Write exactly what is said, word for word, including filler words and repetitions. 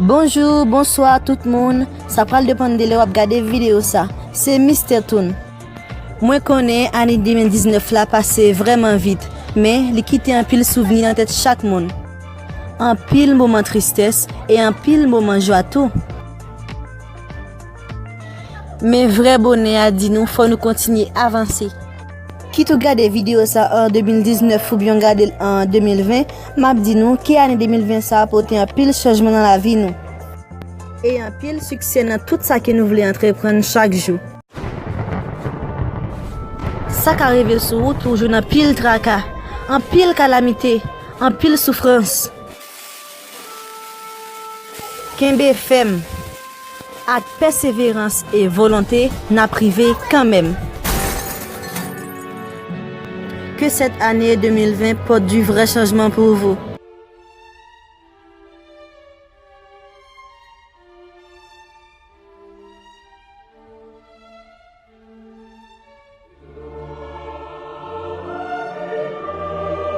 Bonjou, bonswa tout moun. Sa pral depann de lè w ap gade videyo sa. Se Mister Toon. Mwen konnen ane de mil diznèf la pase vrèman vit, men li kite anpil souvni nan tèt chak moun. Anpil moman tristès e anpil moman jwa tou. Men vrè bonè a di nou fò nou kontinye avanse. Kit ou gade videyo sa an de mil diznèf oubyen w gade l an de mil ven, m ap di nou ke ane de mil ven sa a pote anpil chanjman nan lavi nou. E anpil siksè nan tout sa ke nou vle antreprann chak jou. Sa ka rive sou wout ou jwenn anpil traka, anpil kalamite, anpil soufrans. Kenbe fèm. Ak pèseverans e volonte, n ap rive kanmenm. Que cette année deux mille vingt porte du vrai changement pour vous.